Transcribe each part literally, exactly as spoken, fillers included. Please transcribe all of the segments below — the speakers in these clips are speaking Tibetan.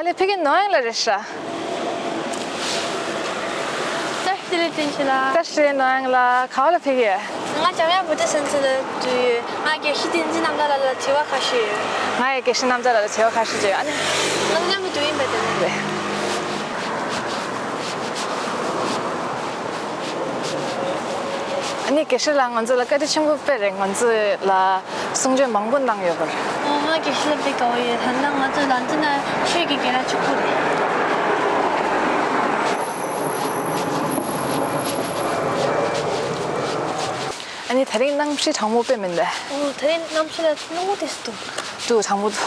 ལས་ཕ་གི་ནོ་ཡང་ལ་རེད་ཤག་བཀྲ་ཤིས་བདེ་ལེགས་བསྟན་ཆེ་ལགས། བཀྲ་ཤིས་བདེ་ལེགས་ནོ་ཡང་ལགས། ག་བ་ལ་ཕ་གི་ཡོད། ང་འཇམ་དབྱངས་བོད་ཟླ་སན་ཚོ་ལ་འདུག་ཡོད། ང་དགེ་བཤེས་བསྟན་འཛིན་རྣམ་དག་ལགས་ལ་དྲི་བ་ཁ་ཤས་ཡོད། ང་ཡི་དགེ་བཤེས་རྣམ་དག་ལགས་ལ་དྲི་བ་ཁ་ཤས་ཡོད། ཨ་ནི། ང་མཉམ་དུ་འདུག་ཡིན་པ་དེ་རེད། ཨ་ནི་དགེ་བཤེས་ལགས་ང་ཚོ་ལ་བཀའ་དྲིན་ཆེན་པོ་དཔེ་རེད། ང་ཚོ་ལ་གསུང་ཆོས་མང་པོ་གནང་ཡོད་པར། ཨོ་ང་དགེ་བཤེས་ལགས་དཔེ་དགའ་བོ་ཡོད། ད་ལྟ་ང་ཚོ་ལ་འཛིན་ན་ཆོས་ཀྱི་རྒན་ལགས་གཅིག་པུ་རེད། ཨ་ནི་དེ་རིང་གནམ་གཤིས་གྲང་མོ་དཔེ་མིན་པས། ཨོ་དེ་རིང་གནམ་གཤིས་ལ་རླུང་བུ་དེ་སུ་འདུག་འདུག་གྲང་མོ་འདུག་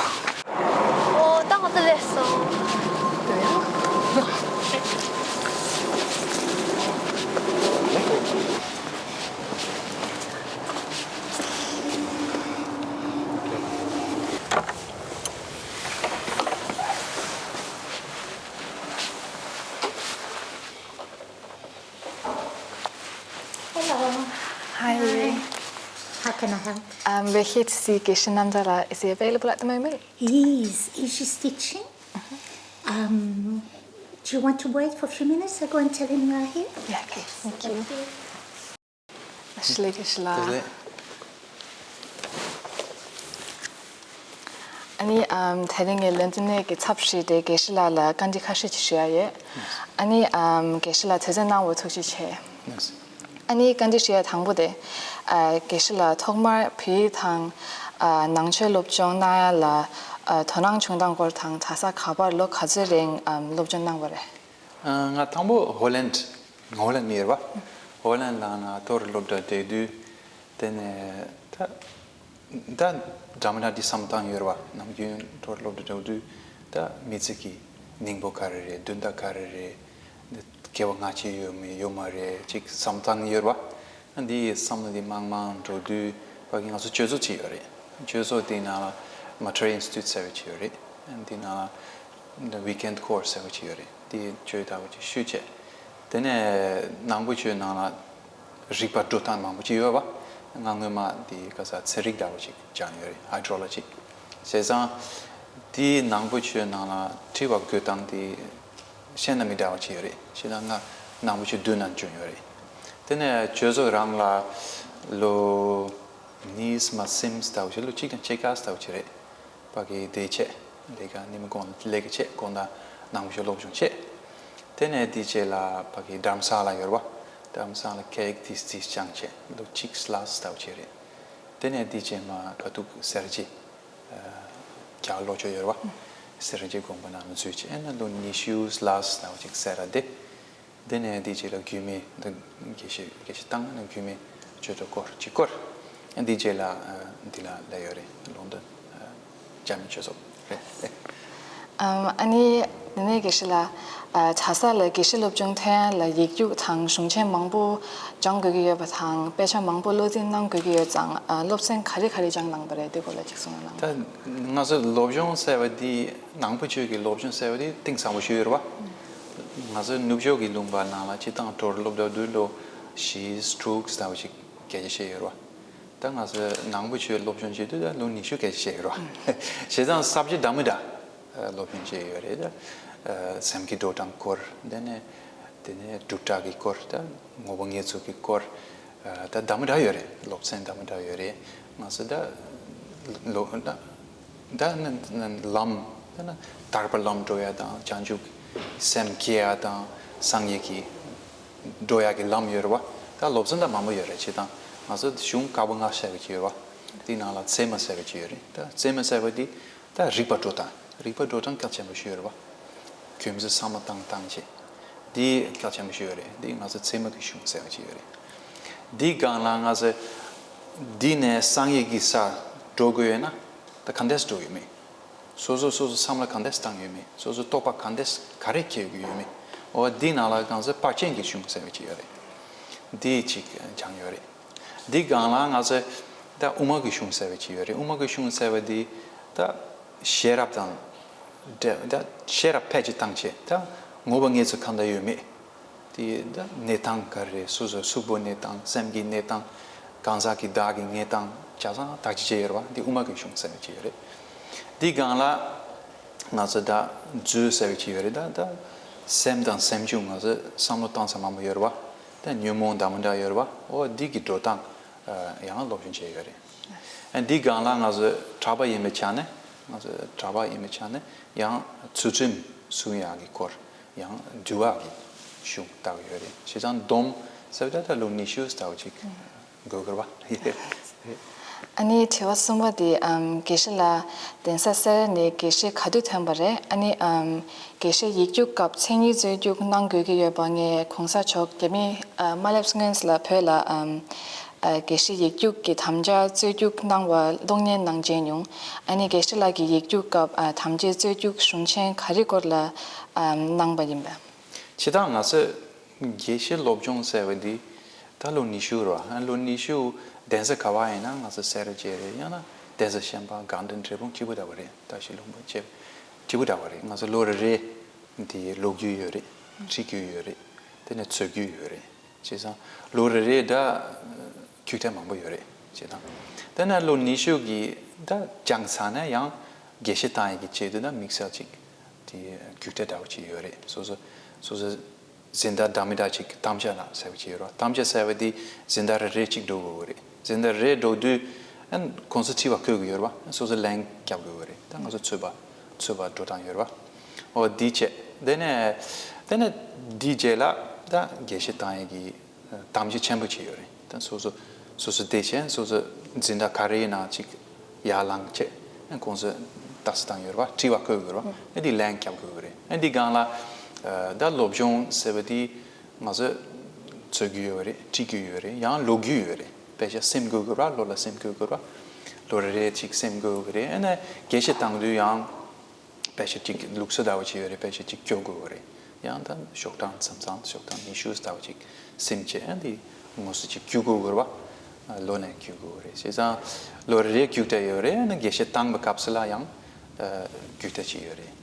ཨོ་ད་ང་ཚོ་སླེབས་སོང་། Hello. Hi. Hi. How can I help? Um, we're here to see Geshe Namdala. Is he available at the moment? He is. Is she teaching? Um, do you want to wait for a few minutes? I'll go and tell him you are here. Yeah, okay. Thank you. Thank you. ཤི་ལེ་ཤི་ལ། དེ་ལས། ཨ་ནི་ཨམ་དེ་རིང་ངའི་ལན་དུ་ནས་ཀྱི་ཚབ་ཞུས་ཏེ་དགེ་བཤེས་ལགས་ལ་བཀའ་འདྲི་ཁ་ཤས་ཅིག་ཞུ་ཡ་ཡོད། ཨ་ནི་ཨམ་དགེ་བཤེས་ལགས་དུས་ཚོད་གནང་བར་ཐུགས་རྗེ་ཆེ། ཨ་ནི་བཀའ་འདྲི་ཞུ་ཡ་དང་པོ་དེ། ཨ་དགེ་བཤེས་ལགས་ཐོག་མར་བོད་ཡིག་དང་ཨ་ནང་ཆོས་སློབ་སྦྱོང་གནང་ཡ་ལ་ཨ་དོ་སྣང་བྱུང་སྟངས་སྐོར་དང་གྲྭ་ས་ག་པར་ལོ་ག་ཚོད་རིང་ཨམ་སློབ་སྦྱོང་གནང་བ་རེད། ང་དང་པོ་ཧོ་ལན། ཧོ་ལན་ནས་ཡོད་རེད་པ། ཧོ་ལན་ནང་ན་མཐོ་རིམ་སློབ་གྲྭ་བསྡད་དུས། དེ་ནས་ད་ད་འདྲ་མི་འདྲ་འདི་བསམ་སྟངས་ཡོད་རེད་པ། ནམ་རྒྱུན་མཐོ་རིམ་སློབ་གྲྭ་འགྲོ་དུས་ད་མི་ཚེ་གི་སྙིང་པོ་ག་རེ་རེད། དོན་དག་ག་རེ་རེད། འདི་སྐལ་བ་སྔ་ཕྱི་ཡོད་མེད་ཡོད་མ་རེད་ཅིག་བསམ་སྟངས་ཡོད་རེད་པ། འདི་བསམ་བློ་འདི་མང་མང་འགྲོ་དུས་ཕ་གི་ང་ཚོ་གྲོས་ཚོགས་ཅིག་ཡོད་རེད། གྲོས་ཚོགས་དེའི་ནང་ལ་Maitreya Institute ཟེར་བ་ཅིག་ཡོད་རེད། འདི་ནང་ལ་Weekend Course ཟེར་བ་ཅིག་ཡོད་རེད། དེ་ཆོས་ལྟ་བུ་ཅིག་ཞུས་བྱས། དེ་ནས་ནང་པའི་ཆོས་ནང་ལ་རིག་པ་སྒྲུབ་སྟངས་མང་པོ་ཅིག་ཡོད་པ། ང་སྔོན་མ་དེ་ག་ས་ཚན་རིག་ལྟ་བུ་ཅིག་སྦྱངས་ཡོད་རེད། Hydrology། བྱས་ཙང་དེའི་ནང་པའི་ཆོས་ནང་ལ་དྲི་བ་འགོད་སྟངས་དེ་གཞན་དང་མི་འདྲ་བ་ཅིག་ཡོད་རེད། བྱས་ཙང་ང་ནང་པའི་ཆོས་མདུན་ན་བྱོན་ཡོད་རེད། དེ་ནས་གྲོས་ཚོགས་རང་ལ་ལོ་གཉིས་མ་ཟིན་ལྟ་བུ་ཅིག་ལོ་གཅིག་དང་ཕྱེད་ཀ་ལྟ་བུ་ཅིག་རེད། ཕ་གི་དེ་བྱས། ལས་ཀ་ཉི་མ་གུང་ལས་ཀ་བྱས། དགོང་དག་ནང་པའི་ཆོས་སློབ་སྦྱོང་བྱས། དེ་ནས་དེའི་རྗེས་ལ་ཕ་གི་དྷ་རམ་ས་ལ་ཡོད་རེད་པ། དྷ་རམ་ས་ལ་སྐད་ཡིག་དེ་དེ་སྦྱངས་བྱས་ལོ་གཅིག་ལྷག་ལྟ་བུ་བྱས་རེད། དེ་ནས་དེའི་རྗེས་མ་ཁ་ཐུག་སེར་བྱེས། རྒྱ་གར་ལྷོ་ཕྱོགས་ཡོད་རེད་པ། སེར་བྱེས་དགོན་པ་ནང་ལ་འཛུལ་བྱས་ཨ་ནི་ལོ་ཉི་ཤུ་ལྷག་ལྟ་བུ་ཅིག་སེ་ར་བསྡད། དེ་ནས་དེའི་རྗེས་ལ་རྒྱུད་སྨད་དུ་དགེ་བཤེས་དགེ་བཤེས་བཏང་ནས་རྒྱུད་སྨད་ཆོས་ཐོག་སྐོར་གཅིག་བསྐོར། དེའི་རྗེས་ལ་འདི་ལ་སླེབས་ཡོད་རེད། ལོན་ཌོན་རྒྱ་མི་ཆོས་ཚོགས་རེད། ཨ་ནི་དེ་ནས་དགེ་བཤེས་ལགས། གྲྭ་ས་ལ་དགེ་བཤེས་སློབ་སྦྱོང་ཐོན་ཡ་ལ་ཡིག་རྒྱུགས་དང་གཞུང་ཆེན་མང་པོ་སྦྱང་དགོས་ཀྱི་ཡོད་པ་དང་དཔེ་ཆ་མང་པོ་བློ་འཛིན་གནང་དགོས་ཀྱི་ཡོད་ཙང་སློབ་ཚན་ག་རེ་ག་རེ་སྦྱངས་གནང་པ་རེད། དེ་སྐོར་ལ་ཅིག་གསུང་གནང་། ད་ང་ཚོ་སློབ་སྦྱོང་ཟེར་བ་འདི་ནང་པ་ཆོས་ཀྱི་སློབ་སྦྱོང་ཟེར་བ་འདི་གཏིང་ཟབ་པོ་ཞིག་ཡོད་རེད་པ། ང་ཚོ་ནུབ་ཕྱོགས་ཀྱི་ལུང་པ་ནང་ལ་སྤྱིར་བཏང་མཐོ་རིམ་སློབ་གྲྭ་འདི་ལོ་བཞི་དྲུག་ལྟ་བུ་ཞིག་སྐད་ཆ་བཤད་ཡོད་རེད་པ། ད་ང་ཚོ་ནང་པ་ཆོས་སློབ་སྦྱོང་བྱེད་དུས་ད་ལོ་ཉི་ཤུ་སྐད་ཆ་བཤད་ཡོད་རེད་པ། བྱས་ཙང་ས་བཅད་འདྲ་མི་འདྲ་སློབ་སྦྱོང་བྱས་ཡོད་རེད། ད་སེམས་ཀྱི་འགྲོ་སྟངས་སྐོར། དེ་ནས་དེ་ནས་སྒྲུབ་གྲྭ་གི་སྐོར། ད་ངོ་བོ་ངེས་ཚུལ་གྱི་སྐོར། ད་འདྲ་མི་འདྲ་ཡོད་རེད། སློབ་ཚན་འདྲ་མི་འདྲ་ཡོད་རེད། ང་ཚོ་ད་ལོ་ད་ད་ནི་ནི་ལམ། ད་ནི་ཐར་པ་ལམ་འགྲོ་ཡ་དང་བྱང་ཆུབ་སེམས་བསྐྱེད་ཡ་དང་སངས་རྒྱས་ཀྱི་འགྲོ་ཡ་གི་ལམ་ཡོད་རེད་པ། ད་སློབ་ཚན་ད་མང་པོ་ཡོད་རེད། བྱས་ཙང་ང་ཚོ་གཞུང་བཀའ་པོད་ལྔ་ཟེར་བ་ཅིག་ཡོད་པ། དེའི་ནང་ལ་ཚད་མ་ཟེར་བ་ཅིག་ཡོད་རེད། ད་ཚད་མ་ཟེར་བ་འདི་ད་རིག་པ་འགྲོ་སྟངས། རིག་པ་འགྲོ་སྟངས་གལ་ཆེན་པོ་ཞིག་ཡོད་རེད་པ། རྒྱུ་མཚན་བསམ་བློ་བཏང་སྟངས་བྱས། འདི་གལ་ཆེན་པོ་ཞིག་ཡོད་རེད། འདི་ང་ཚོ་ཚད་མ་གི་གཞུང་ཟེར་བ་ཅིག་ཡོད་རེད། འདི་སྒང་ལ་ང་ཚོ་འདི་ནས་སངས་རྒྱས་ཀྱི་སར་འགྲོ་དགོས་ཡོད་ན་ད་ག་འདྲས་འགྲོ་ཡོད་མེད། སོ་སོ་སོ་སོ་བསམ་བློ་ག་འདྲས་བཏང་ཡོད་མེད། སོ་སོ་རྟོགས་པ་ག་འདྲས་ག་རེ་འཁྱེར་གྱི་ཡོད་མེད། འོ་འདི་ནང་ལ་ང་ཚོ་དཔལ་ཆེན་གྱི་གཞུང་ཟེར་བ་ཅིག་ཡོད་རེད། འདི་གཅིག་སྦྱངས་ཡོད་རེད། འདི་སྒང་ལ་ང་ཚོ་ད་དབུ་མ་གི་གཞུང་ཟེར་བ་ཅིག་ཡོད་རེད། དབུ་མ་གི་གཞུང་ཟེར་བ་འདི་ད་ཤེས་རབ་དང་འབྲེལ། ད་ཤེས་རབ་ཕལ་ཆེར་བཏང་བྱས་ད་དངོས་པོ་དངོས་ཚོགས་གང་འདྲ་ཡོད་མེད། དེ་ད་གནས་སྟངས་ག་རེ་རེད། སོ་སོའི་གཟུགས་པོའི་གནས་སྟངས། སེམས་ཀྱི་གནས་སྟངས། གང་ཟག་གི་བདག་གི་གནས་སྟངས། ཆ་ཚང་བརྟག་དཔྱད་བྱས་ཡོད་རེད་པ། འདི་དབུ་མ་གི་གཞུང་ཟེར་བ་ཅིག་ཡོད་རེད། འདི་སྒང་ལ་ ང་ཚོ་ད་རྫུས་ཟེར་བའི་ཅིག་ཡོད་རེད། ད་ད་སེམས་དང་སེམས་བྱུང་ང་ཚོ་བསམ་བློ་བཏང་ས་མང་པོ་ཡོད་རེད་བ། ད་ཉོན་མོངས་འདྲ་མི་འདྲ་ཡོད་རེད་བ། འོ་འདི་གི་འགྲོ་སྟངས་ཡང་སློབ་སྦྱོང་བྱས་ཡོད་རེད། འདི་སྒང་ལ་ང་ཚོ་གྲྭ་པ་ཡིན་པའི་ཆ་ནས་ང་ཚོ་གྲྭ་པ་ཡིན་པའི་ཆ་ནས་ཡང་ཚུལ་ཁྲིམས་སྲུང་ཡག་གི་སྐོར་ཡང་འདུལ་བ་གི་གཞུང་ལྟ་བུ་ཡོད་རེད། བྱས་ཙང་སྡོམ་ཟེར་བ་ད་ད་ལོ་ཉི་ཤུ་ལྟ་བུ་ཅིག་དགོས་ཀྱི་རེད་བ། ཨ་ནི་དྲི་བ་གསུམ་པ་དེ་ཨམ་དགེ་བཤེས་ལགས་གདན་ས་སེ་ར་ནས་དགེ་བཤེས་ག་དུས་ཐོན་པ་རེད། ཨ་ནི་ཨམ་དགེ་བཤེས་ཡིག་རྒྱུགས་སྐབས་མཚན་ཉིད་རྩོད་རྒྱུགས་གནང་དགོས་ཀྱི་ཡོད་པ་ངས་གོང་ས་མཆོག་རྒྱ་མི་ཨ་མ་སླེབས་སྔོན་ལ་བོད་ལ་ཨམ་ཨ་དགེ་བཤེས་ཡིག་རྒྱུགས་ཀྱི་དམ་བཅའ་རྩོད་རྒྱུགས་གནང་བ་གློག་བརྙན་ནང་མཇལ་མྱོང་། ཨ་ནི་དགེ་བཤེས་ལགས་ཀྱིས་ཡིག་རྒྱུགས་སྐབས་ཨ་དམ་བཅའི་རྩོད་རྒྱུགས་གཞུང་ཆེན་ག་རེ་སྐོར་ལ་ཨམ་གནང་པ་ཡིན་པས། ཇི་ལྟར་ང་ཚོས་དགེ་བཤེས་སློབ་སྦྱོང་ཟེར་བ་འདི་ད་ལོ་ཉི་ཤུ་རེད་བ། ལོ་ཉི་ཤུ་གདན་ས་ག་བ་ཡིན་ན་ང་ཚོ་སེ་ར་བྱེས་རེད། ཡང་ན་གདན་ས་གཞན་པ་དགའ་ལྡན་འབྲས་སྤུངས་གཅིག་པུ་འདྲ་བ་རེད། ད་ཤི་ལུང་པ་བྱེས་གཅིག་པུ་འདྲ་བ་རེད། ང་ཚོ་ལོ་རེ་རེ་འདི་ཀློག་རྒྱུ་ཡོད་རེད། ཁྲིད་རྒྱུ་ཡོད་རེད། དེ་ནས་རྩོད་རྒྱུ་ཡོད་རེད། བྱས་ཙང་ལོ་རེ་རེ་འདྲ་རྒྱུགས་ཐེངས་མང་པོ་ཡོད་རེད། བྱས་ཙང་དེ་ནས་ལོ་ཉི་ཤུ་གི་འདྲ་སྦྱངས་ཚར་ན་ཡང་དགེ་བཤེས་བཏང་ཡས་ཀྱི་ཆེད་དུ་ན་དམིགས་བསལ་ཅིག་དེ་རྒྱུགས་ཐེངས་འདྲ་བོ་ཅིག་ཡོད་རེད། སོ་སོ་སོ་སོ་འཛིན་གྲྭ་འདྲ་མི་འདྲ་ཅིག་དམ་བཅའ་ལ་ཟེར་བ་ཅིག་ཡོད་རེད་བ། དམ་བཅའ་ཟེར་བ་དེ་འཛིན་གྲྭ་རེ་རེ་ཅིག་འགྲོ་དགོས་ཀྱི་རེད། འཛིན་གྲྭ་རེ་འགྲོ་དུས་ཨན་གོང་ས་ཁྲི་བ་བསྐོས་ཀྱི་ཡོད་རེད་བ། སོ་སོ་ལན་རྒྱབ་དགོས་ཀྱི་རེད། ད་ང་ཚོ་ཚོད་པ་ཚོད་པ་འགྲོ་སྟངས་ཡོད་རེད་བ། འོ་འདི་བྱས་དེ་ནས་དེ་ནས་འདི་རྗེས་ལ་ད་དགེ་བཤེས་བཏང་ཡས་ཀྱི་དམ་བཅའ་ཆེན་པོ་ཅིག་ཡོད་རེད། ད་སོ་སོ་སོ་སོ་བསྡད་བྱས་སོ་སོ་འཛིན་གྲྭ་ག་རེའི་ནང་ཅིག་ཡར་ལངས་བྱས་ཨན་གོང་ས་ཏག་ས་བཏང་ཡོད་རེད་བ། ཁྲི་བ་བསྐོས་ཡོད་རེད་བ། ཨན་འདི་ལན་རྒྱབ་དགོས་ཀྱི་རེད། ཨན་འདི་སྒང་ལ་ད་སློབ་སྦྱོང་ཟེར་བ་འདི་ང་ཚོ་རྩོད་རྒྱུ་ཡོད་རེད། ཁྲིད་རྒྱུ་ཡོད་རེད། ཡང་ཀློག་རྒྱུ་ཡོད་རེད། དཔེ་ཆ་སེམས་དགོས་ཀྱི་རེད་བ། བློ་ལ་སེམས་དགོས་ཀྱི་རེད་བ། ལོ་རེ་རེ་ཅིག་སེམས་དགོས་ཀྱི་རེད། ཨ་ནི་དགེ་བཤེས་བཏང་དུས་ཡང་དཔེ་ཆ་ཅིག་ལུགས་སྲོལ་ལྟ་བུ་ཅིག་ཡོད་རེད། དཔེ་ཆ་ཅིག་སྐྱོར་དགོས་ཀྱི་རེད། ཡང་ད་ཤོག་གྲངས་མཚམས་མཚམས་ཤོག་གྲངས་ཉི་ཤུ་ལྟ་བུ་ཅིག་སེམས་བྱས། ཨ་འདི་དངོས་སུ་ཅིག་བརྒྱུད་དགོས་ཀྱི་རེད་བ། ལོ་ནས་བརྒྱུད་དགོས་ཀྱི་རེད། བྱས་ཙང་ལོ་རེ་རེ་རྒྱུགས་ཐེངས་ཡོད་རེད། ཨ་ནི་དགེ་བཤེས་བཏང་བའི་སྐབས་སུ་ལ་ཡང་རྒྱུགས་ཐེངས་ཅིག་ཡོད་རེད།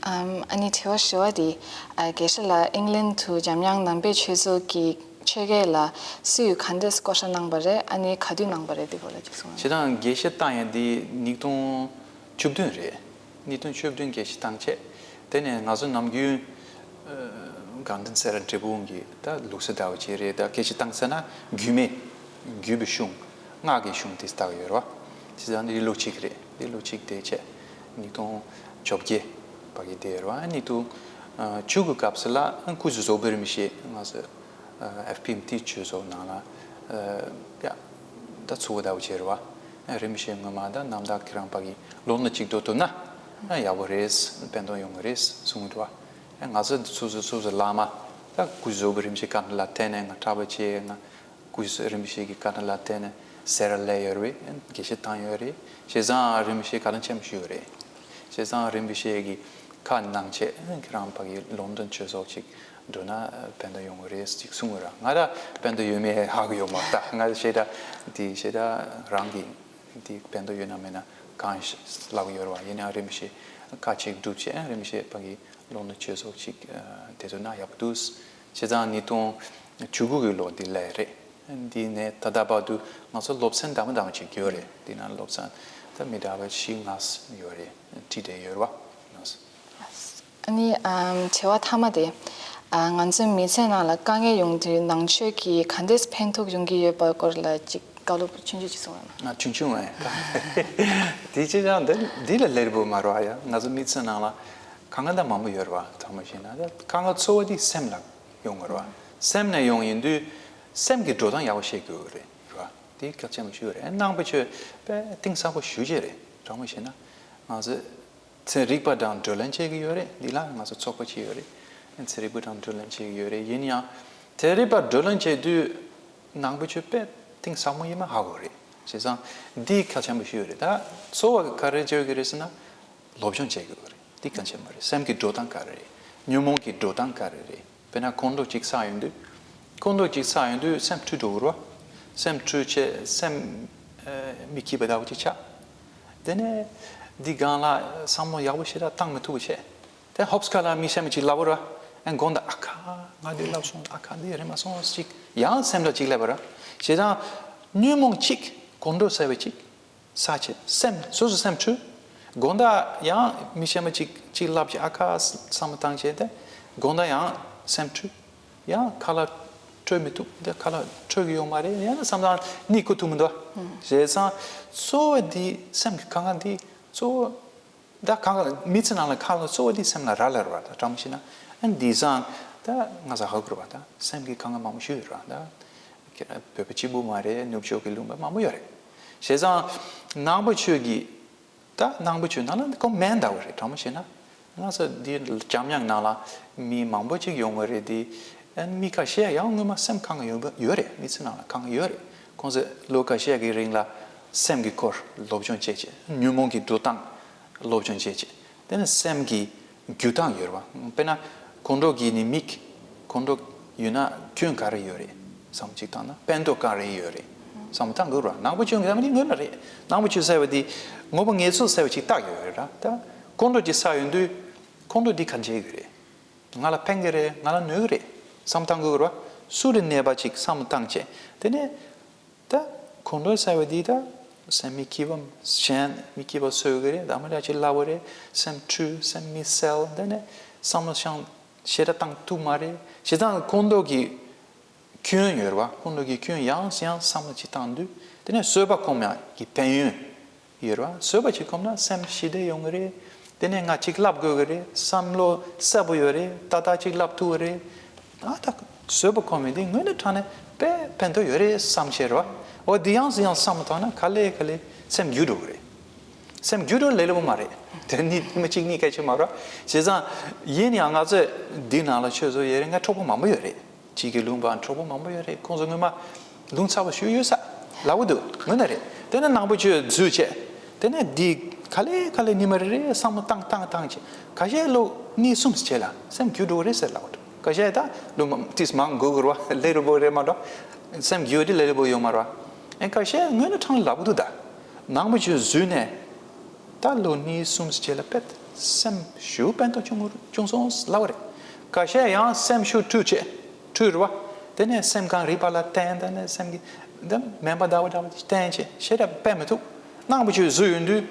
ཨམ་ཨ་ནི་དྲི་བ་བཞི་བ་དེ། ཨ་དགེ་བཤེས་ལགས་ཨིང་ལན་དུ་འཇམ་དབྱངས་ནང་པའི་ཆོས་ཚོགས་ཀྱི་ཆོས་དགེ་ལ་སུས་ག་འདྲས་བསྐོ་བཞག་གནང་པ་རེད། ཨ་ནི་ག་དུས་གནང་པ་རེད། དེ་སྐོར་ལ་ཅིག་གསུང་རོགས། བྱས་ཙང་དགེ་བཤེས་བཏང་ཡས་འདི་ཉིས་སྟོང་བཅུ་བདུན་རེད། ཉིས་སྟོང་བཅུ་བདུན་དགེ་བཤེས་བཏང་བྱས། དེ་ནས་ང་ཚོ་ནམ་རྒྱུན་ཨ་དགའ་ལྡན་སེ་ར་འབྲས་སྤུངས་ཀྱི་ད་ལུགས་སྲོལ་ལྟ་བུ་ཅིག་རེད། ད་དགེ་བཤེས་བཏང་ཟེར་ན་རྒྱུད་སྨད་རྒྱུད་པའི་གཞུང་སྔགས་ཀྱི་གཞུང་དེ་ལྟ་གི་ཡོད་རེད་བ། བྱས་ཙང་འདི་ལོ་གཅིག་རེད། འདི་ལོ་གཅིག་བསྡད་བྱས་ཉིས་སྟོང་བཅོ་བརྒྱད་བར་གྱི་བསྡད་ཡོད་རེད་བ། ཉིས་སྟོང་བཅུ་དགུ་སྐབས་སུ་ལ་སྐུ་གཟུགས་རྫོགས་པའི་རིམ་བཞེས་ང་ཚོ་ཨེཕ་པི་ཨེམ་ཊི་ཆོས་ཚོགས་ནང་ལ་ཡ་ད་ཚུགས་པ་ལྟ་བུ་བྱས་རེད་བ། རིམ་བཞེས་སྔོན་མ་ད་རྣམ་དག་ཁྱེད་རང་ཕ་གི་ལོ་ན་གཅིག་འགྲོ་ཐུབ་ན་ཡག་པོ་རེད། ཕན་ཐོགས་ཡོང་གི་རེད་གསུངས་འདུག་བ། ང་ཚོ་སོ་སོ་སོ་སོ་བླ་མ་ད་སྐུ་གཟུགས་རྫོགས་པའི་རིམ་བཞེས་བཀའ་དྲིན་ལ་བརྟེན་ནས་ང་གྲྭ་པ་བྱས། ང་སྐུ་གཟུགས་རིམ་བཞེས་ཀྱི་བཀའ་དྲིན་ལ་བརྟེན་ནས་སེ་ར་སླེབས་ཡོད་རེད། དགེ་བཤེས་བཏང་ཡོད་རེད། བྱས་ཙང་རིམ་བཞེས་བཀའ་དྲིན་ཆེན་པོ་ཞུ་ཡོད་རེད། བྱས་ཙང་རིམ་བཞེས་ཀྱི་ཁ་གནང་བྱས་ཁྱེད་རང་ཕ་གི་ལོན་ཌོན་ཆོས་ཚོགས་ཅིག་འགྲོ་ན་ཕན་ཐོགས་ཡོང་གི་རེད་ཅིག་གསུངས་ཡོད་ར། ང་ད་ཕན་ཐོགས་ཡོད་མེད་ཧ་གོ་ཡོད་མ་རེད། ད་ང་ཞེ་དྲག་འདི་ཞེ་དྲག་རང་གི་འདི་ཕན་ཐོགས་ཡོད་ན་མེད་ན་གང་ལབ་ཡོད་ར་བ། ཡིན་ན་རིམ་བཞེས་ཁ་ཅིག་སྒྲུབ་བྱས་རིམ་བཞེས་ཕ་གི་ལོན་ཌོན་ཆོས་ཚོགས་ཅིག་དེ་ཚོ་ན་ཡག་པོ་འདུག་བྱས་ཙང་ཉིས་སྟོང་བཅུ་དགུ་གི་ལོ་འདི་ལས་རེད། འདི་ནས་ད་ལྟ་བར་དུ་ང་ཚོ་སློབ་ཚན་འདྲ་མི་འདྲ་མི་ཅིག་ཡོད་རེད། འདི་ན་སློབ་ཚན་ད་མི་འདྲ་བ་བཞི་ལྔ་ཡོད་རེད། ཁྲིད་བསྡད་ཡོད་རེད་བ། ཨ་ནི་ཨམ་དྲི་བ་མཐའ་མ་དེ། ཨ་ང་ཚོའི་མི་ཚེ་ནང་ལ་དཀའ་ངལ་ཡོང་དུས་ནང་ཆོས་ཀྱིས་ག་འདྲས་ཕན་ཐོགས་ཡོང་གི་ཡོད་པའི་སྐོར་ལ་ཅིག་བཀའ་སློབ་ཆུང་ཆུང་ཅིག་གསུང་རོགས་གནང་། ང་ཆུང་ཆུང་ཨེ། དེ་ཅི་ཡང་འདི་འདི་ལ་ལེར་བུ་མ་རོ་ཨ་ཡ། ང་ཚོ་མི་ཚེ་ནང་ལ་དཀའ་ངལ་ད་མང་པོ་ཡོད་རེད་བ། དྲང་མོ་བཤད་ན་ད་དཀའ་ངལ་གཙོ་བོ་དེ་སེམས་ལ་ཡོང་གི་རེད་བ། སེམས་ནས་ཡོང་ཡིན་དུས་སེམས་ཀྱི་འགྲོ་སྟངས་ཡག་པོ་ཤེས་དགོས་རེད་བ། དེ་གལ་ཆེན་པོ་ཞིག་རེད། ནང་པའི་ཆོས་དཔེ་གཏིང་ཟབ་པོ་ཞུ་བྱས་རེད། དྲང་མོ་བཤད་ན་ང་ཚོ་ཚན་རིག་པ་དང་བགྲོ་གླེང་བྱེད་ཀྱི་ཡོད་རེད། འདི་ལ་ང་ཚོ་ཚོགས་པ་ཅིག་ཡོད་རེད། ཚན་རིག་པ་དང་བགྲོ་གླེང་བྱེད་ཀྱི་ཡོད་རེད། ཡིན་ཡང་ཚན་རིག་པ་བགྲོ་གླེང་བྱེད་དུས་ནང་པའི་ཆོས་དཔེ་གཏིང་ཟབ་མོ་ཡིན་མ་ཧ་གོ་རེད། བྱས་ཙང་འདི་གལ་ཆེན་པོ་ཞིག་ཡོད་རེད། ད་གཙོ་བོ་ག་རེ་བརྗོད་ཀྱི་རེད་ཟེར་ན་སློབ་སྦྱོང་བྱེད་དགོས་རེད། འདི་གལ་ཆེན་པོ་རེད། སེམས་ཀྱི་འགྲོ་སྟངས་ག་རེ་རེད། ཉོན་མོངས་ཀྱི་འགྲོ་སྟངས་ག་རེ་རེད། དཔེར་ན་ཁོང་ཁྲོ་གཅིག་ཟ་ཡོང་དུས། ཁོང་ཁྲོ་གཅིག་ཟ་ཡོང་དུས་སེམས་འཁྲུལ་འགྲོ་གི་རེད་བ། སེམས་འཁྲུལ་བྱས་སེམས་ཨ་མི་སྐྱིད་པ་འདྲ་བོ་ཅིག་ཆགས། དེ་ནས་འདི་སྒང་ལ་བསམ་བློ་ཡག་པོ་ཞེ་དྲག་བཏང་མི་ཐུབ་པ་བྱས། དེ་ཧོབ་སི་ཁ་ལ་མི་གཞན་པ་ཅིག་ལབ་པ་རེད་བ། ཨ་དགོང་དག་ཨ་ཁ་ང་འདི་ལབ་སོང་། ཨ་ཁ་འདི་རེད་མ་སོང་ཅིག་ཡང་སེམས་ལ་ཅིག་སླེབས་པ་རེད། བྱས་ཙང་ཉོན་མོངས་གཅིག་ཁོང་ཁྲོ་ཟེར་བ་ཅིག་ཟ་བྱས་སེམས་སོ་སོ་སེམས་འཁྲུལ། དགོང་དག་ཡང་མི་གཞན་པ་གཅིག་གཅིག་ལབ་ཀྱི་ཨ་ཁ་བསམ་བློ་བཏང་བྱས་ཏེ། དགོང་དག་ཡང་སེམས་འཁྲུལ། ཡང་ཁ་ལག་འཕྲོད་མི་ཐུབ། ད་ཁ་ལག་འཕྲོད་ཀྱི་ཡོད་མ་རེད། ཡང་ན་བསམ་བློ་ནི་ཁུ་ཐུབ་མི་འདུག་རེད་ཙང་། གཙོ་བོ་འདི་སེམས་ཀྱི་དཀའ་ངལ་འདི་གཙོ་བོ། ད་གང་ག་མི་ཚེ་ནང་ལ་ཁ་ལ་གཙོ་བོ་འདི་སེམས་ལ་རག་ལས་རེད་བ། ད་དྲང་མོ་བཤད་ན་ཨ་ནི་འདི་སང་ད་ང་ཚོ་ཧ་གོ་རེད་བ། ད་སེམས་ཀྱི་དཀའ་ངལ་མང་པོ་ཞིག་ཡོད་རེད་བ། ད་བོད་པ་གཅིག་པུ་མ་རེད། ནུབ་ཕྱོགས་ཀྱི་ལུང་པ་མང་པོ་ཡོད་རེད། བྱས་ཙང་ནང་པ་ཆོས་ཀྱི་ད་ནང་པ་ཆོས་ནང་ལ་ཁོ་མེན་ལྟ་བུ་རེད། དྲང་མོ་བཤད་ན་ང་ཚོ་འདི་འཇམ་དབྱངས་ནང་ལ་མི་མང་པོ་ཅིག་ཡོང་གི་རེད། འདི་ཨ་ནི་མི་ཁ་ཤས་ཡང་སྔོན་མ་སེམས་ཁ་ངལ་ཡོད་ཡོད་རེད། མི་ཚེ་ནང་ལ་ཁ་ངལ་ཡོད་རེད། ཁོང་ཚོས་ལོ་ཁ་ཤས་ཀྱི་རིང་ལ་སེམས་ཀྱི་སྐོར་སློབ་སྦྱོང་བྱས་བྱས། ཉོན་མོངས་ཀྱི་འགྲོ་སྟངས་སློབ་སྦྱོང་བྱས་བྱས། དེ་ནས་སེམས་ཀྱི་འགྱུར་སྟངས་ཡོད་རེད་བ། དཔེར་ན་ཁོང་ཁྲོ་གི་ནི་མིག་ཁོང་ཁྲོ་ཡོད་ན་སྐྱོན་ག་རེ་ཡོད་རེད་བསམ་གཅིག་བཏང་ན། སྤེན་ཏོག་ག་རེ་ཡོད་རེད་བསམ་བཏང་དགོས་རེད་བ། ནང་པ་ཆོས་ཀྱི་བསམ་ནི་དངོས་གནས་རེད། ནང་པ་ཆོས་ཟེར་བ་དེ་དངོས་པོ་ངེས་ཚོད་ཟེར་བ་ཅིག་བཏགས་ཡོད་རེད་ར། ད་ཁོང་ཁྲོ་ཅིག་ཟ་ཡོང་དུས་ཁོང་ཁྲོ་འདི་ག་འཇལ་གི་རེད། ང་ལ་ཕན་གི་རེད། ང་ལ་གནོད་གི་རེད་བསམ་བཏང་དགོས་རེད་བ། སུ་རེད་ནད་པ་ཅིག་བསམ་བཏང་བྱས། དེ་ནས་ད་ཁོང་ཁྲོ་ཟ་བ་འདི་ད་སེམས་མི་སྐྱིད་པ་གཞན་མི་སྐྱིད་པ་བཟོ་གི་རེད། ད་མི་འདྲ་ཅིག་ལབ་པ་རེད། སེམས་འཁྲུལ། སེམས་མི་གསལ། དེ་ནས་བསམ་བློ་བྱང་ཞེ་དྲག་བཏང་ཐུབ་མ་རེད། བྱས་ཙང་ཁོང་ཁྲོ་གི་སྐྱོན་ཡོད་རེད་བ། ཁོང་ཁྲོ་གི་སྐྱོན་ཡང་ཡང་བསམ་བློ་ཅིག་བཏང་དུས་དེ་ནས་བཟོད་པ་སྒོམ་ཡག་གི་ཕན་ཡོན་ཡོད་རེད་བ། བཟོད་པ་ཅིག་སྒོམ་ན་སེམས་ཞི་བདེ་ཡོང་གི་རེད། དེ་ནས་ང་ཅིག་ལབ་དགོས་གི་རེད། བསམ་བློ་གསལ་པོ་ཡོད་རེད། ཏག་ཏག་ཅིག་ལབ་ཐུབ་གི་རེད། ཨ་ད་བཟོད་པ་སྒོམ་ཡག་འདི་དངོས་གནས་དྲང་གནས་དཔེ་ཕན་ཐོགས་ཡོད་རེད་བསམ་བྱས་རེད་བ། འོ་འདི་ཡང་ཡང་བསམ་བློ་བཏང་ན་ག་ལེ་ག་ལེ་སེམས་འགྱུར་འགྲོ་གི་རེད། སེམས་འགྱུར་འགྲོ་ལས་སླ་པོ་མ་རེད། དེ་ནི་མི་གཅིག་གཉིས་སྐད་ཆ་མ་རེད། བྱས་ཙང་ཡིན་ཡང་ང་ཚོས་འདི་ནང་ལ་ཆོས་ཚོ་ཡོད་རེད། ང་གྲོགས་པོ་མང་པོ་ཡོད་རེད། ཕྱི་གི་ལུང་པ་གྲོགས་པོ་མང་པོ་ཡོད་རེད། ཁོང་ཚོ་སྔོན་མ་ལུང་ཚ་པོ་ཞིག་ཡོད་ས་ལབ་གི་འདུག་དངོས་གནས་རེད། དེ་ནས་ནང་པ་ཆོས་འཛུལ་བྱས། དེ་ནས་འདི་ག་ལེ་ག་ལེ་ཉི་མ་རེ་རེ་བསམ་བློ་བཏང་བཏང་བཏང་བྱས། ཁ་ཤས་ལོ་གཉིས་གསུམ་བྱས་ལ་སེམས་འགྱུར་འགྲོ་གི་རེད་ཟེར་ལབ་གི་འདུག་ཁ་ཤས་ད་ལོ་མ་ཏིས་མང་དགོས་དགོས་རེད་བ། ལས་སླ་པོ་རེད་མ་གཏོགས། སེམས་འགྱུར་དེ་ལས་སླ་པོ་ཡོད་མ་རེད་བ། ཨེ་ཁ་ཤས་དངོས་གནས་དྲང་ལབ་གི་འདུག་ད་ནང་པ་ཆོས་འཛུལ་ནས། ད་ལོ་གཉིས་གསུམ་ཅིག་ལ་དཔེ་སེམས་ཞེ་པོ་ཕན་ཐོགས་བྱུང་བྱུང་སོང་ལབ་པ་རེད། ཁ་ཤས་ཡང་སེམས་ཤུགས་འཁྲུག་བྱས་འཁྲུག་རེད་བ། དེ་ནས་སེམས་ཁམས་རིག་པ་ལ་བརྟེན། དེ་ནས་སེམས་ཀྱི་འདི་མེད་པ་འདྲ་བ་འདྲ་བ་བརྟེན་བྱས་ཞེ་དྲག་དཔེ་མི་ཐུབ། ནང་པ་ཆོས་བཟོ་ཡོང་དུས་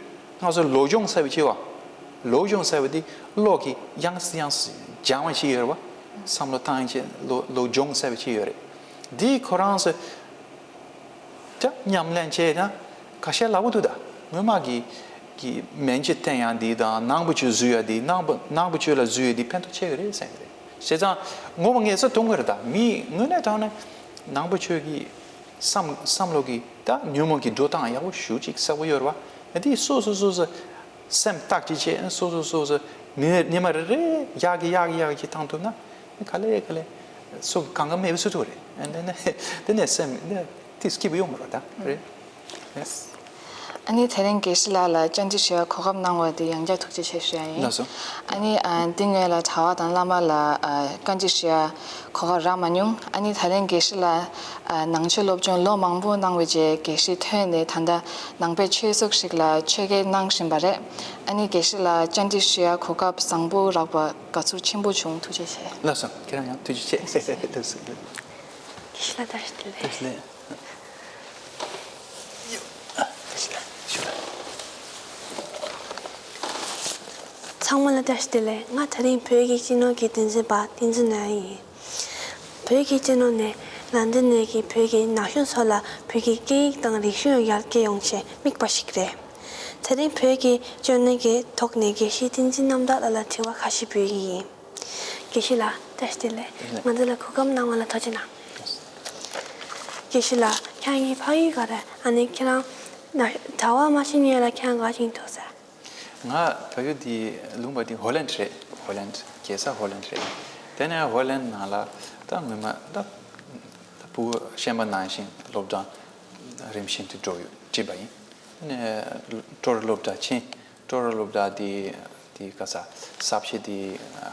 ང་ཚོ་བློ་སྦྱོང་ཟེར་བ་ཅིག་བ། བློ་སྦྱོང་ཟེར་བ་འདི་བློ་གི་ཡང་སེ་ཡང་སེ་སྦྱང་བ་ཅིག་ཡོད་རེད་བ། བསམ་བློ་བཏང་བྱས་བློ་བློ་སྦྱོང་ཟེར་བ་ཅིག་ཡོད་རེད། འདི་ཁོ་རང་ཚོ། ད་ཉམས་ལེན་བྱས་ན་ཁ་ཤས་ལབ་གི་འདུག་ད་སྔོན་མ་གི་གི་སྨན་དཔྱད་བསྟེན་ཡག་འདི་དང་ནང་པ་ཆོས་འཛུལ་ཡག་འདི། ནང་པ་ནང་པ་ཆོས་ལ་འཛུལ་ཡག་འདི་ཕན་ཐོགས་ཆེ་གི་རེད་ཟེར་གི་རེད། བྱས་ཙང་ངོ་མ་ངེས་ཚོ་མཐོང་གི་རེད། ད་མི་དངོས་གནས་དྲང་གནས་ནང་པ་ཆོས་ཀྱི་བསམ་བསམ་བློ་གི་ད་ཉོན་མོངས་ཀྱི་འགྲོ་སྟངས་ཡག་པོ་ཞེ་ཅིག་གསལ་པོ་ཡོད་རེད་བ། འདི་སོ་སོ་སོ་སོ་སེམས་བརྟག་དཔྱད་བྱས། སོ་སོ་སོ་སོ་ཉི་ཉི་མ་རེ་རེ་ཡག་གི་ཡག་གི་ཡག་གི་བཏང་ཐུབ་ན། ག་ལེ་ག་ལེ་སུ་གང་ག་མེད་པའི་སུ་ཐུག་རེད། དེ་ནས་དེ་ནས་སེམས་ནས་དེ་སྐྱིད་པོ་ཡོང་མ་རེད་ད་རེད། ཨ་ནི་དེ་རིང་དགེ་བཤེས་ལགས་ལ་བཅར་འདྲི་ཞུ་བའི་གོ་སྐབས་གནང་བ་དེ་ཡང་བསྐྱར་ཐུགས་རྗེ་ཆེ་ཞུ་ཡ་ཡིན། ལགས་སོ། ཨ་ནི་ཨ་འདི་སྔོན་ལ་གྲྭ་པ་དང་བླ་མ་ལ་ཨ་བཀའ་འདྲི་ཞུ་ཡ་གོ་སྐབས་རག་མ་མྱོང་། ཨ་ནི་དེ་རིང་དགེ་བཤེས་ལགས་ཨ་ནང་ཆོས་སློབ་སྦྱོང་ལོ་མང་པོ་གནང་བའི་རྗེས་དགེ་བཤེས་ཐོན་ནས་ད་ལྟ་ནང་པའི་ཆོས་ཚོགས་ཤིག་ལ་ཆོས་སྐྱོང་གནང་བཞིན་པ་རེད། ཨ་ནི་དགེ་བཤེས་ལགས་བཅར་འདྲི་ཞུ་ཡ་གོ་སྐབས་བཟང་པོ་རག་པ་དགའ་ཚོར་ཆེན་པོ་བྱུང་། ཐུགས་རྗེ་ཆེ། ལགས་སོ། ཁྱེད་རང་ཡང་ཐུགས་རྗེ་ཆེ། ལགས་སོ། དགེ་བཤེས་ལགས་བཀྲ་ཤིས་བདེ་ལེགས། བཀྲ་ཤིས་བདེ་ལེགས། ཚང་མ་ལ་བཀྲ་ཤིས་བདེ་ལེགས། ང་དེ་རིང་བོད་ཀྱི་སྤྱི་ནོར་གྱི་འགན་འཛིན་པ་བསྟན་འཛིན་ནོར་ཡིན། བོད་ཀྱི་སྤྱི་ནོར་ནི་ལན་ཌན་ནས་ཀྱི་བོད་ཀྱི་ན་གཞོན་ཚོ་ལ་བོད་ཀྱི་སྐད་ཡིག་དང་རིག་གཞུང་ཡར་རྒྱས་ཡོང་ཆེད་དམིགས་པ་ཞིག་རེད། དེ་རིང་བོད་ཀྱི་སྤྱི་ནོར་གྱི་ཐོག་ནས་དགེ་བཤེས་བསྟན་འཛིན་རྣམ་དག་ལགས་ལ་དྲི་བ་ཁ་ཤས་འབུལ་གྱི་ཡིན། དགེ་བཤེས་ལགས་བཀྲ་ཤིས་བདེ་ལེགས། ང་ཚོ་ལ་གོ་སྐབས་གནང་བ་ལ་ཐུགས་རྗེ་གནང་། དགེ་བཤེས་ལགས་ཁྱེད་རང་གི་ཕ་ཡུལ་ག་རེ། ཨ་ནི་ཁྱེད་རང་ན་གྲྭ་པ་མ་ཤི་ཉེ་ལ་ཁྱེད་རང་ག་ཅིག་འདུག་ཟེར། ང་ཕ་ཡུལ་འདི་ལུང་པ་འདི་ཧོ་ལན་རེད། ཧོ་ལན། རྒྱལ་ས་ཧོ་ལན་རེད། དེ་ནས་ཧོ་ལན་ནང་ལ་ད་སྔོན་མ་ད་ད་ཕྲུ་གུ་ཤན་པ་ནང་བཞིན་སློབ་གྲྭ་རིམ་བཞིན་དུ་འགྲོ་ཡོད་ཁྲིད་པ་ཡིན། དེ་ནས་སྤྲོ་ར་སློབ་གྲྭ་ཕྱིན། སྤྲོ་ར་སློབ་གྲྭ་འདི་འདི་ག་ས་ཟབ་ཆོས་འདི་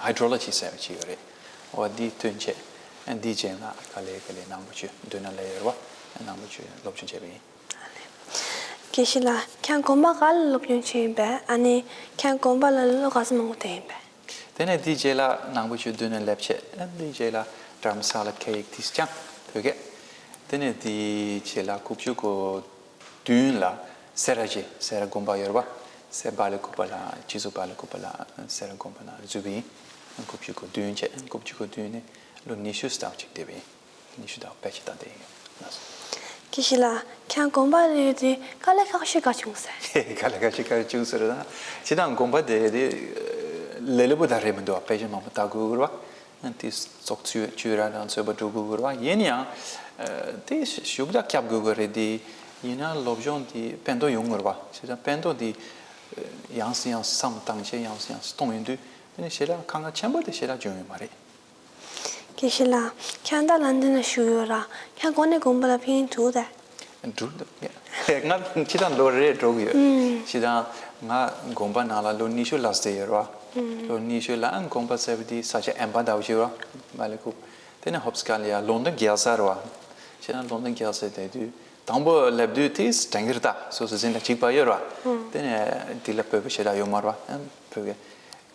ཧའི་ཌྲོ་ལོ་ཇི་ཟེར་བ་ཅིག་ཡོད་རེད། འོ་འདི་ཐོན་བྱས་འདི་རྗེས་ང་ག་ལེ་ག་ལེ་ནང་པ་ཆོས་མདོ་ནས་སླེབས་ཡོད་རེད་བ། ནང་པ་ཆོས་སློབ་སྦྱོང་བྱས་པ་ཡིན། དགེ་བཤེས་ལགས་ཁྱེད་དགོན་པ་ག་ལ་སློབ་སྦྱོང་བྱས་ཡིན་པས། ཨ་ནི་ཁྱེད་དགོན་པ་ལ་ལོ་ག་ཚོད་མང་པོ་བསྡད་ཡིན་པས། དེ་ནས་དེའི་རྗེས་ལ་ནང་པ་ཆོས་མདོ་ནས་སླེབས་བྱས། དེའི་རྗེས་ལ་དྷ་རམ་ས་ལ་སྐད་ཡིག་དེ་སྦྱངས་བོད་སྐད། དེ་ནས་དེའི་རྗེས་ལ་དགུ་བཅུ་གོ་བདུན་ལ་སེ་ར་བྱེས། སེ་ར་དགོན་པ་ཡོད་རེད་པ། སེ་བ་ལི་ཀུ་པ་ལ་སྤྱི་གཙུག་བ་ལི་ཀུ་པ་ལ་སེ་ར་དགོན་པ་ན་འཛུལ་བ་ཡིན། དགུ་བཅུ་གོ་བདུན་བྱས། དགུ་བཅུ་གོ་བདུན་ནས་ལོ་ཉི་ཤུ་ལྟ་བུ་ཅིག་བསྡད་པ་ཡིན། ཉི་ཤུ་ལྟ་བུ་ཕལ་ཆེར་ད་བསྡད་ཡིན། ལགས་སོ། དགེ་བཤེས་ལགས། ཁྱེད་དགོན་པ་རེད་དེ་དཀའ་ལས་ཁག་ཤོས་ག་བྱུང་ཟེར། དཀའ་ལས་ཁག་ཤོས་ག་རེ་བྱུང་ཟེར་ན། སྤྱིར་བཏང་དགོན་པ་དེ་དེ་ལས་སླ་པོ་ད་རེད་མི་འདུག་ཕལ་ཆེར་མང་པོ་ལྟ་དགོས་རེད་བ། དེ་ཙོག་ཚུ་ཆུ་ར་དང་ཚོད་པ་འགྲོ་དགོས་རེད་བ། ཡིན་ཡང་དེ་ཞུགས་ད་སྐྱབས་དགོས་ཀྱི་རེད་དེ། ཡིན་ན་སློབ་སྦྱོང་དེ་ཕན་ཐོགས་ཡོང་གི་རེད་བ། བྱས་ཙང་ཕན་ཐོགས་དེ་ཡང་སེ་ཡང་སེ་བསམ་བཏང་བྱས་ཡང་སེ་ཡང་སེ་གཏོང་ཡོང་དུས་དེ་ནི་ཞེ་དྲག་དཀའ་ངལ་ཆེན་པོ་དེ་ཞེ་དྲག་བྱུང་ཡོད་མ་རེད། དགེ་བཤེས་ལགས། ཁྱེད་ད་ལན་ཌན་ལ་བཞུགས་ཡོད་ར། ཁྱེད་གོང་ནས་དགོན་པ་ལ་ཕེབས་མཁན་འདུག་ད། འགྲོ་འདུག་ང་སྤྱིར་བཏང་ལོ་རེ་འགྲོ་གི་ཡོད། སྤྱིར་བཏང་ང་དགོན་པ་ནང་ལ་ལོ་ཉི་ཤུ་ལྷག་བསྡད་ཡོད་ར། ལོ་ཉི་ཤུ་ལ་དགོན་པ་ཟེར་བ་དེ་ས་ཆ་ཨན་པ་ཟླ་བ་ཞིག་ར། མ་ལེ་ཁུག་དེ་ནས་ཧོབ་སི་ཀ་ལ་ཡ་ལོན་ཌོན་རྒྱལ་ས་ར་བ། སྤྱིར་བཏང་ལོན་ཌོན་རྒྱལ་ས་བསྡད་དུས་དང་པོ་སླེབས་དུས་དེ་དྲན་གྱི་རེད་ད། སོ་སོ་འཛིན་གྲྭ་གཅིག་པ་ཡོད་ར། དེ་ནས་དེ་ལ་བོད་པ་ཞེ་དྲག་ཡོད་མ་རེད་བ། བོད་པ་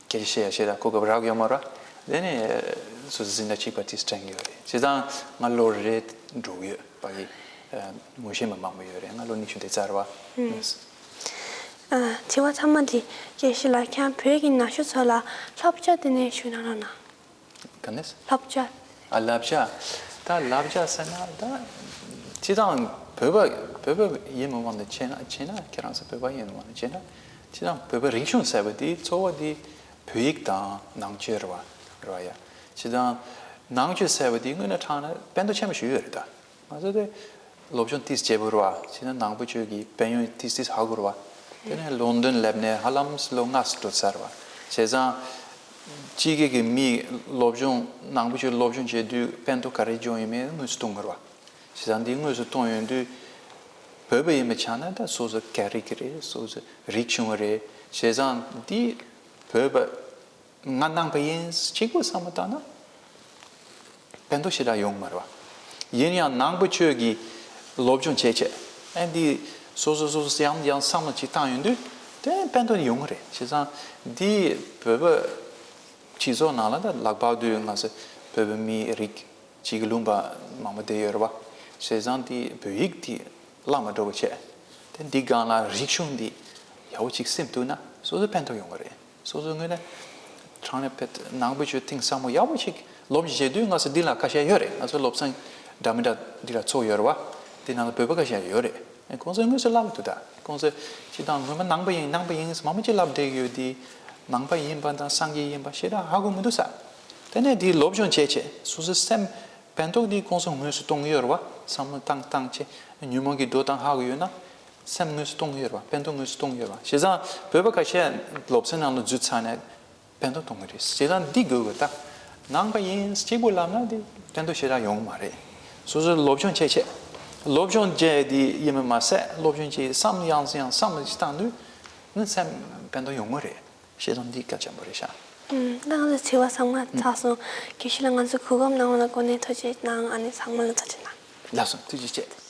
སྐད་ཆ་བཤད་ཡ་ཞེ་དྲག་གོ་སྐབས་རག་ཡོད་མ་རེད། དེ་ནས་སོ་སོ་འཛིན་གྲྭ་གཅིག་པ་དེ་དྲན་གྱི་ཡོད་རེད། བྱས་ཙང་ང་ལོ་རེ་འགྲོ་གི་ཡོད་པ་གི། ངོ་ཤེས་པ་མང་པོ་ཡོད་རེད། ང་ལོ་ཉི་ཤུ་དེ་ཚར་བ། ཨ། དྲི་བ་ཚང་མ་འདི། དགེ་བཤེས་ལགས། ཁྱེད་བོད་ཀྱི་ན་གཞོན་ཚོ་ལ་བསླབ་བྱ་དེ་ནས་ཞུ་གནང་རོགས་གནང་། ག་ནས། བསླབ་བྱ། ཨ། བསླབ་བྱ། ད་བསླབ་བྱ་ཟེར་ན་ད། སྤྱིར་བཏང་བོད་པ་བོད་པ་ཡིན་པའི་དབང་དུ་བྱས་ན་བྱས་ན་ཁྱེད་རང་ཚོ་བོད་པ་ཡིན་པའི་དབང་དུ་བྱས་ན། སྤྱིར་བཏང་བོད་པའི་རིག་གཞུང་ཟེར་བ་དེ་གཙོ་བོ་དེ་བོད་ཡིག་དང་ནང་ཆོས་རེད་བ། རེད་བ་ཡ། སྤྱིར་བཏང་ནང་ཆོས་ཟེར་བ་དེ་དངོས་གནས་དྲང་གནས་ཕན་ཐོགས་ཆེན་པོ་ཞིག་ཡོད་རེད་ད། ང་ཚོ་དེ་སློབ་སྦྱོང་ཏིས་བྱས་པ་རེད་བ། བྱས་ན་ནང་པ་ཆོས་ཀྱི་དཔལ་ཡོན་ཏིས་ཏིས་ཧ་གོ་རེད་བ། དེ་ནས་ལོན་ཌོན་སླེབས་ནས་ཧ་ལམ་ལོ་ལྔ་ཙམ་འགྲོ་ཚར་བ། བྱས་ཙང་། ཕྱི་རྒྱལ་གྱི་མི་སློབ་སྦྱོང་ནང་པ་ཆོས་སློབ་སྦྱོང་བྱེད་དུས་ཕན་ཐོགས་ག་རེ་བྱུང་ཡོད་མེད་དངོས་སུ་མཐོང་གི་རེད་བ། བྱས་ཙང་འདི་དངོས་སུ་མཐོང་ཡོང་དུས། བོད་པ་ཡིན་པའི་ཆ་ནས་ད་སོ་སོ་སྐད་རིགས་རེད། སོ་སོ་རིག་གཞུང་རེད། བྱས་ཙང་འདི་བོད་པ། ང་ནང་པ་ཡིན་གཅིག་པུ་བསམ་བློ་བཏང་ན། ཕན་ཐོགས་ཞེ་དྲག་ཡོང་མ་རེད་བ། ཡིན་ཡང་ནང་པ་ཆོས་ཀྱི་སློབ་སྦྱོང་བྱས་བྱས། ཨ་འདི་སོ་སོ་སོ་སོ་ཡང་ཡང་བསམ་བློ་ཅིག་བཏང་ཡོང་དུས་དེ་ཕན་ཐོགས་ཡོང་གི་རེད། བྱས་ཙང་འདི་བོད་པ་སྤྱི་ཚོགས་ནང་ལ་ད་ལྷག་པར་དུ་ང་ཚོ་བོད་པ་མི་རིགས་གཅིག་གི་ལུང་པ་མང་པོ་བསྡད་ཡོད་རེད་བ། བྱས་ཙང་འདི་བོད་ཡིག་འདི་བརླག་མ་འགྲོ་བ་བྱས། དེ་འདི་སྒང་ལ་རིག་གཞུང་འདི་ཡག་པོ་ཅིག་སེམས་ཐུབ་ན་སོ་སོ་ཕན་ཐོགས་ཡོང་གི་རེད། སོ་སོ་དངོས་གནས་དྲང་གནས་ཕེད་ནང་པ་ཆོས་ཐིང་ས་མོ་ཡག་པོ་ཞིག་སློབ་སྦྱོང་བྱེད་དུས་ང་ཚོ་འདི་ལ་ཁ་ཤས་ཡོད་རེད། ང་ཚོ་སློབ་ཚན་འདྲ་མི་འདྲ་འདི་ལ་ཚོགས་ཡོད་རེད་བ། འདི་ནང་ལ་བོད་པ་ཁ་ཤས་ཡོད་རེད། ཁོང་ཚོས་དངོས་སུ་ལབ་འདུག་ད་ཁོང་ཚོས་སྤྱིར་བཏང་ངོ་མ་ནང་པ་ཡིན་ནང་པ་ཡིན་མང་པོ་ཅིག་ལབ་བསྡད་ཡོད་དེ། ནང་པ་ཡིན་པ་དང་སངས་རྒྱས་ཡིན་པ་ཞེ་དྲག་ཧ་གོ་མི་འདུག་ས། དེ་ནས་འདི་སློབ་སྦྱོང་བྱས་བྱས་སོ་སོའི་སེམས་ཕན་ཐོགས་འདི་ཁོང་ཚོ་དངོས་སུ་གཏོང་གི་ཡོད་རེད་བ། བསམ་བློ་བཏང་བཏང་བྱས་ཉོན་མོངས་ཀྱི་འགྲོ་སྟངས་ཧ་གོ་ཡོད་ན། སེམས་དངོས་སུ་གཏོང་གི་ཡོད་རེད་བ། ཕན་ཐོགས་དངོས་སུ་གཏོང་གི་ཡོད་རེད་བ། བྱས་ཙང་བོད་པ་ཁ་ཤས་སློབ་ཚན་ནང་ལ་འཛུལ་ཚར་ནས་ཕན་ཐོགས་གཏོང་གི་རེད། བྱས་ཙང་འདི་དགོས་གི་ད། ནང་པ་ཡིན་གཅིག་པུ་ལབ་ན་འདི་ཕན་ཐོགས་ཞེ་དྲག་ཡོང་གི་མ་རེད། སོ་སོས་སློབ་སྦྱོང་བྱས་བྱས། སློབ་སྦྱོང་བྱས་འདི་ཡིན་པ་མ་ཟད་སློབ་སྦྱོང་བྱས་བསམ་ཡང་ཡང་བསམ་བློ་ཞིག་བཏང་དུས་ནི་སེམས་ཕན་ཐོགས་ཡོང་གི་རེད། བཤད་སྟངས་འདི་སྐད་ཆ་པོ་རེད་ཤག་ཨུམ། ད་ང་ཚོའི་དྲི་བ་ཚང་མ་ཚར་སོང་། དགེ་བཤེས་ལགས་ང་ཚོའི་གོ་སྐབས་གནང་བ་ལ་གོ་གནས་ཐུགས་རྗེ་གནང་། ཨ་ནི་ཚང་མ་ལ་ཐུགས་རྗེ་གནང་། ལགས་སོ། ཐུགས་རྗེ་ཆེ།